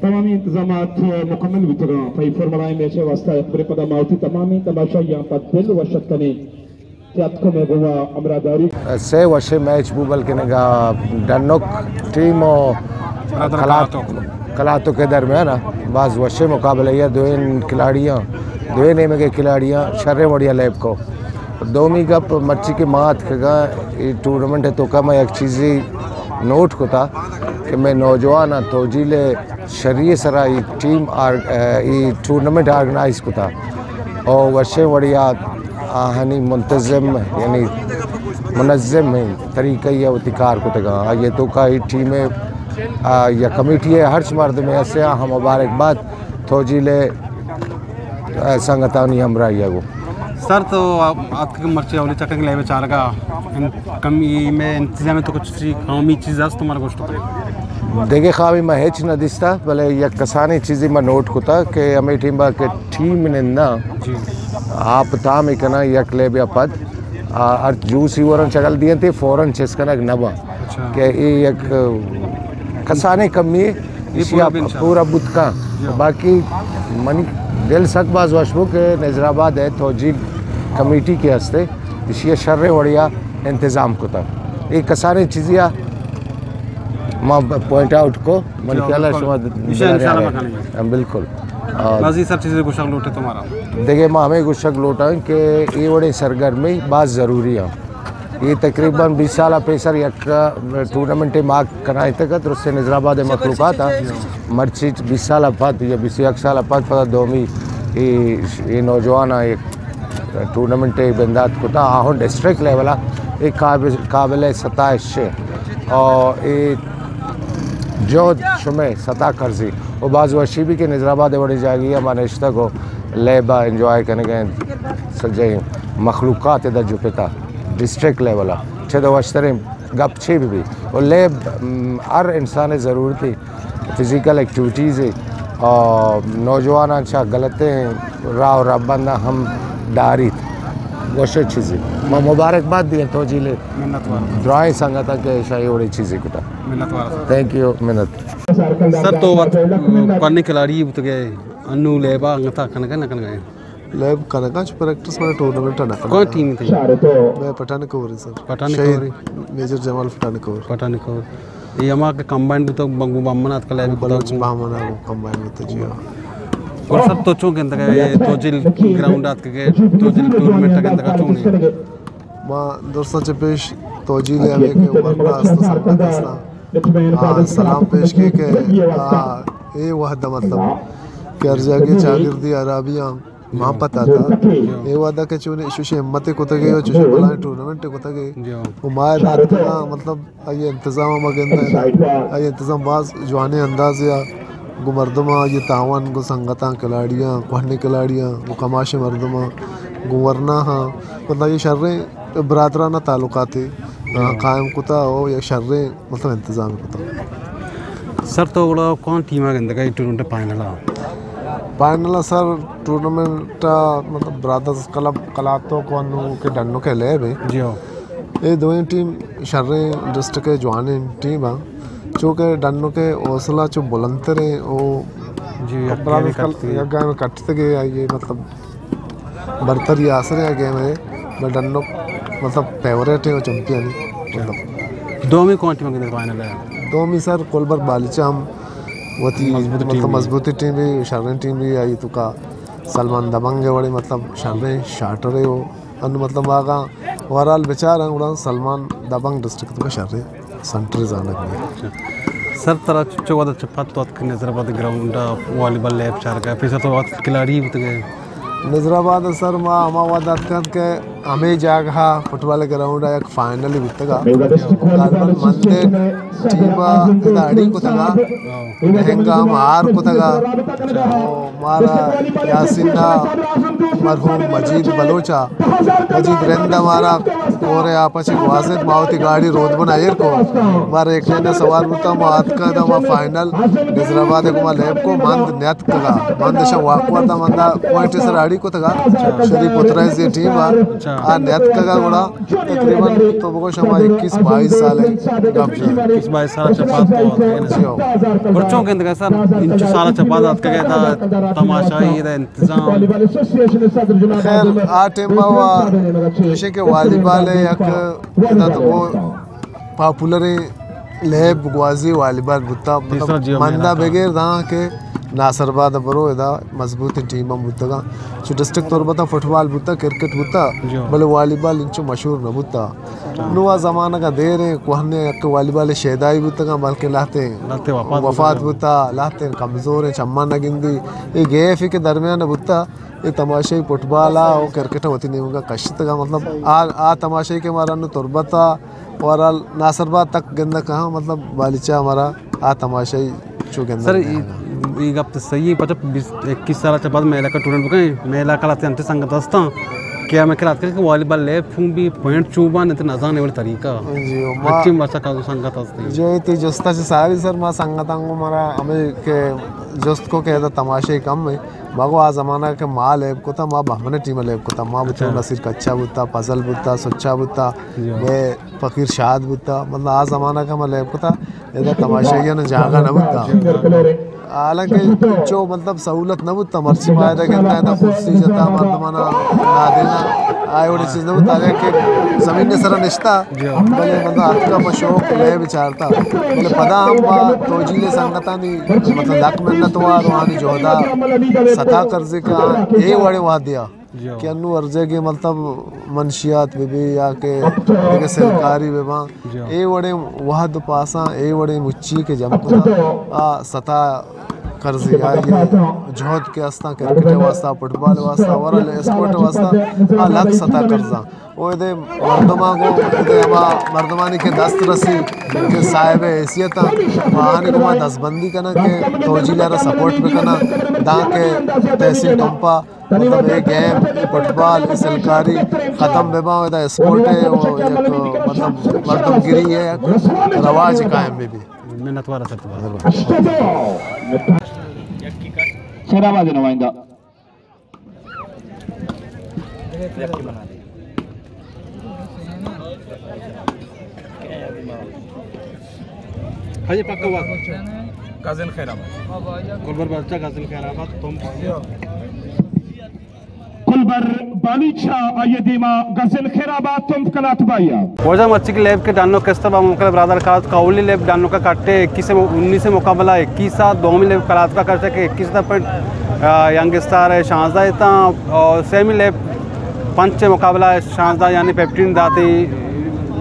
تمامی انتظامات مکمل بوتگاں۔ پہ فارمولا میچ ءِ واستہ یک برے پدا ما وتی تمامی تماشائیاں پہ دل وش اتک کنیں کہ اتکو مئے گوما ہمراہداری۔ سے وشیں میچ بو، بلکن اگاں ڈنک ٹیم و کلات-، کلاتک ءِ درمیان ءَ باز وشیں مقابلہ یا دوئیں کھلاڑیاں، دوئیں نیمگ ءِ کھلاڑیاں شریں وڑیا لیب کو۔ دومی گپ، مرچی کہ ما اتکگاں اے ٹورنامنٹ ءِ توکا ما یک چیزے نوٹ کتا کہ مئے نوجواناں توجیل ءِ شری ءِ سرا اے ٹیم آر-، اے ٹورنامنٹ آرگنائز کتا اور وشیں وڑیا آہانی منتظم، یعنی منظم طریقہ یا وتی کار کتگاں۔ آئی ءِ توکا اے ٹیم ءِ، آ، یا کمیٹی ءِ ہرچ مردمے ہستے آہاں مبارکباد توجیل ءِ، آ، سنگتانی ہمراہی ءَ گوں۔ سر تو آپ، آپ کے مرچی اولی چکر لیب چارگا، ان-، کمی میں انتظام تو کچھ سی قومی چیز است تمہارا گوشت؟ دگہ خوابی ما ہچ نہ دیستا، بلے یک کسانیں چیزے ما نوٹ کتا کہ ہمے ٹیم با کہ ٹیم ننداں، جی۔ آپ تام کناں یک لیب یا پد، آ، ہر جوسی ورن چگل دینتے فوراً چس کنگ نہ باں۔ اچھا۔ کہ اے یک کسانیں کمی اے ایشی پورا آپ بن شاء اللہ۔ پورا بوت کن۔ جی۔ باقی منی دل سک باز وش بو کہ نظر آباد ءِ توجیل کمیٹی کہ ہستے، ایشی ءَ شریں وڑیا انتظام کتا۔ اے کسانیں چیزی ءَ ما پوائنٹ آؤٹ کو، من جی، خیال ءَ بالکل۔ شما ایشی ءَ انشاءاللہ دلارے ما آرے۔ کنیں۔ ہاں، بالکل۔ آ، بس اے سب چیزیں گوشگ لوٹے تمہارا۔ دیگہ ما ہمے گوشگ لوٹاں کہ اے وڑیں سرگرمی باز ضروری ہیں۔ اے تقریباً بیست سال پیسر یک ٹورنامنٹ ما کنائینتگ ات، درستیں نظر آباد ءِ مخلوقات ءَ۔ مرچی بیست سال پد یا بیست یک سال پد پدا دومی اے، اے نوجوان ءَ یک ٹورنامنٹ بندات کتا، آہوں ڈسٹرکٹ لیول ءَ، اے قابل، قابل ستائش ہے۔ اور اے جہد شمئے ستا کرزی و باز وشی بھی کہ نظر آباد وڑی جاگی ءَ ما نشتگ و لیب ءَ انجوائے کنگ ءَ سجہیں مخلوقات ادا جپتا ڈسٹرکٹ لیول ءَ چد وشتریں گپ چے بہ بی۔ و لیب، م، ہر انسان ءِ ضرورت ہے، فزیکل ایکٹیویٹیز ہے، اور نوجواناں چا غلطیں راہ و رہبنداں ہم داریت۔ وش چیزے۔ ما مبارکباد دیں توجیل ءِ منت وار۔ درائیں سنگتاں کہ ایشاں اے وڑیں چیزے کتا۔ منت وار۔ تھینک یو، منت۔ سر تو وت پرنے کھلاڑی بوتگے، انو لیبا انگتا کنگا نہ کنگا؟ لیب کنگا چہ پریکٹس، مارا ٹورنامنٹ نہ کنگا۔ کون ٹیم تھی؟ میں پٹھان کور سر۔ پٹھان شہید کور۔ میجر جمال پٹھان کور۔ پٹھان کور۔ اے ہما کہ کمبائن بوتگ، بنگو بامن آتکا لیب بلوچ کتگ۔ بامن آ کمبائن بوتگ، جی ہاں۔ اور سر تو چون گندگا اے توجیل گراؤنڈ آتکگے، توجیل ٹورنامنٹ گندگا چون ہے؟ ما درستاں چہ پیش توجیل ءِ ہمے کہ ورنا است، سنگت است، آ، سلام پیش کے کہ، آ، اے وہد مطلب کہ ہر جاگہ چاگردی ہرابیاں ما پتہ تا۔ اے وہدا کہ چون چوشیں ہمتے کتگے و چوشیں بلائیں ٹورنامنٹ کتگے۔ جی ہاں۔ و ما ادا اتکگاں، مطلب، آئی انتظام ما گندیں۔ آئی انتظام باز جوانیں اندازے آ گوں مردماں، آئی تعاون گوں سنگتاں، کھلاڑیاں، کوہنیں کھلاڑیاں، گوں کماشیں مردماں، گوں ورناہاں، مطلب، یہ شریں برادرانہ تعلقاتے قائم کتا و یک شریں، مطلب، انتظام کتا۔ سر، تو گڑا کون ٹیم ءَ گندگا اے ٹورنامنٹ فائنل ءَ؟ فائنل ءَ سر، ٹورنامنٹ ءَ، مطلب، برادرز کلب کلاتو کو انو کہ ڈنو کے لیب ہے۔ جی ہو۔ اے دوئیں ٹیم شریں ڈسٹرکٹ ءِ جوانیں ٹیم آں، چونکہ ڈنو کے حوصلہ چو بلندتر ہیں، او جی، یک برابر گیمے کل-، کٹتگے۔ یک گیمے کٹتگے، آئی مطلب برتری آسر ہے گیم ہے، بس ڈنو مطلب فیوریٹ ہے او چمپئن ہے، مطلب۔ دومی کون ٹیم گندے فائنل ءَ؟ دومی سر کولبر بالیچہ ہم وتی مضبوطی مطلب ٹیم ہے۔ مضبوطی ٹیم ہے، شریں ٹیم ہے، آئی توکا سلمان دبنگ ءِ وڑیں مطلب شریں شاٹر ہے او۔ انو مطلب آگاں اوورآل بچاراں گڑا سلمان دبنگ ڈسٹرکٹ ءِ توکا شریں سنٹر زانگ بی۔ سر، ترا چو وہد چہ پد تو اتک نظر آباد گراؤنڈ ءَ والی بال لیب چارگ ءَ، پیسر تو وت کھلاڑی بوتگے؟ نظر آباد ءَ سر ما ہما وہد اتکگ کہ ہمے جاگہ ءَ فٹبال گراؤنڈ ءَ یک فائنل بوتگ ءَ۔ غالباً من دے ٹیم ءَ ادا اڑی کتگ ءَ، نہنگ ءَ ہم ہار کتگ ءَ۔ مارا یاسین ءَ مرحوم مجید بلوچ ءَ، مجید رند ءَ مارا کور ءِ آپ ءَ چہ گوازینت، ما وتی گاڑی رودبن ءَ ایر کو، ما ریکلین ءَ سوار بوتاں، ما اتکاں داں ما فائنل نظر آباد ءَ گوں ما لیب کو، مند نیاتکگ ءَ، مند اشاں واک وارتاں، مند ءَ پوائنٹ ءِ سر ءَ شریف کتگا، شریف پترائز ٹیم آ، اچھا۔ آ نیتکگا گڑا تقریباً تو بگوش ہما اکیس بائیس سال ہے گپ جو۔ اکیس بائیس سال چہ پد تو آتکگے نا؟ جی ہو۔ گڑا چون گندگا سر، انچو سال چہ پد آتکگے دا تماشائی دا انتظام؟ خیر، آ ٹیم وا ایشی کہ والی بال یک ادا تو پاپولریں لیب گوازی والی بال بوتا، مطلب، تیسرا جیو مندا میرا تھا۔ بغیر داں کہ ناصر آباد برو ادا مضبوطیں ٹیم ہم بوتگاں۔ چو ڈسٹرکٹ تربت ءَ فٹبال بوتا، کرکٹ بوتا، جیو۔ بلے والی بال انچو مشہور نہ بوتا۔ نو آ زمانگ ءَ دیر ایں، کوہنیں یک والی بال شیدائی بوتگاں، بلکہ لہتیں لہتے وفات وفات بوتگاں۔ بوتا، لہتیں کمزور ایں، چماں نہ گندی۔ اے گیف کہ درمیان ءَ بوتا، اے تماشائی فٹبال ءَ و کرکٹ ءَ وتی نیمگ ءَ کشتگاں، مطلب، آ، آ تماشائی کہ مارا نو تربت ءَ اور ناصر آباد تک گندگ کہاں، مطلب، بالیچہ ہمارا آ تماشائی چو گندگ سر، نہ ای، ای گپ تو صحیح ہے، پچا بیس، اکیس سال چہ بعد مئے علاقہ ٹورنمنٹ بکیں، مئے علاقہ لاتے انت سنگت ہستاں کہ ہمیں کلات کر کہ والی بال لیب چون بی، پوائنٹ چون بان، انت نزان ہے ولی طریقہ۔ جی، ما اچھی مسا کا سنگت ہستی۔ جو تی جستا چہ ساری سر، ما سنگتاں کو مارا ہمیں کہ جست کو کہ ادا تماشائی کم ہے۔ ما گو آ زمانہ کہ ما لیب کتا، ما بہمن ٹیم لیب کتا، ما بوتو اچھا۔ نصیر کچا بوتا، فضل بوتا، سچا بوتا، جی۔ مئے فقیر شاد بوتا، مطلب، آ زمانہ کہ ما لیب کتا، ادا تماشائیاں جاگہ نہ بوتا۔ جی۔ حالانکہ چو، مطلب، سہولت نہ بوتا، مرچی ما ادا گندہ ادا کرسی جتا، مردمانا نادینا، آئے وڑے چیز نہ بوتا، حالانکہ زمین نے سرا نشتا، جی۔ بلے بندہ اتکا پہ شوق لیب چارتا۔ بلے پدا ہم ما توجیل سنگتانی، مطلب، لک منت وار و آنی جہدا ستا کرزے کا اے وڑے وہدیا۔ جی۔ کہ انو ارزے کہ، مطلب، منشیات بہ بی یا کہ دگہ سلکاری بہ باں۔ جی۔ اے وڑیں وہد پاساں، اے وڑیں مچی کہ جم کتا، آ ستا کرزی آئی جہد کہ استاں کرکٹ واسطہ، فٹبال واسطہ، اور اسپورٹ واسطہ، آ لک ستا کرزاں۔ او ادے مردماں گوں، ادے ہما مردمانی کہ دست رسی کہ صاحب حیثیت آں، آہانی گوما دستبندی کناں کہ توجیل ءَ را سپورٹ بکناں، داں کہ تحصیل کمپا، مطلب، اے گیم، اے فٹبال، اے سلکاری ختم بہ باں، ادا اسپورٹ ءِ و یک، مطلب، مردمگری ءِ یک رواج قائم بہ بی۔ منتوار سر تمہارا۔ خیر آباد نمائندہ۔ ہاں جی، پکا بات۔ غزل خیر آباد۔ گلبر بادشاہ غزل خیر آباد، تم۔ گلبر بلوچ ءَ آئی ءِ دیما غزل خیر آباد تمپ کنات بھائیا۔ واجہ مرچی کہ لیب کہ ڈنو کستا با ممکن برادر کلات کا اولی لیب ڈنو کا کٹے اکیس، انیس مقابلہ اکیس ءَ، دومی لیب کلات کا کٹے کہ اکیس ءَ پوائنٹ، آ، ینگ اسٹار ءِ شانزدہ اتاں اور سیمی لیب پنچ مقابلہ شانزدہ یعنی ففٹین داتی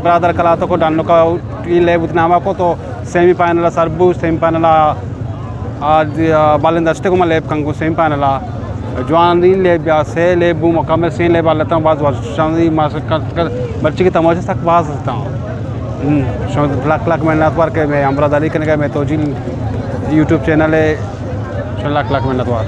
برادر کلات کو ڈنو کا ای لیب اتناما کو تو سیمی فائنل ءَ سر بوت، سیمی فائنل ءَ آ، آ، بالندہ اشتے گوما لیب کنگو سیمی فائنل ءَ۔ جوانیں لیب یا سے لیب بو مکمل سین لیب ءَ لتاں باز وشانی ماسک کت کت مرچی کہ تماشا سک باز ہستاں۔ ہم، شما لک لک منت وار کہ مئے ہمراہ داری کنگا مئے توجیل یوٹیوب چینل ہے۔ شما لک لک منت وار۔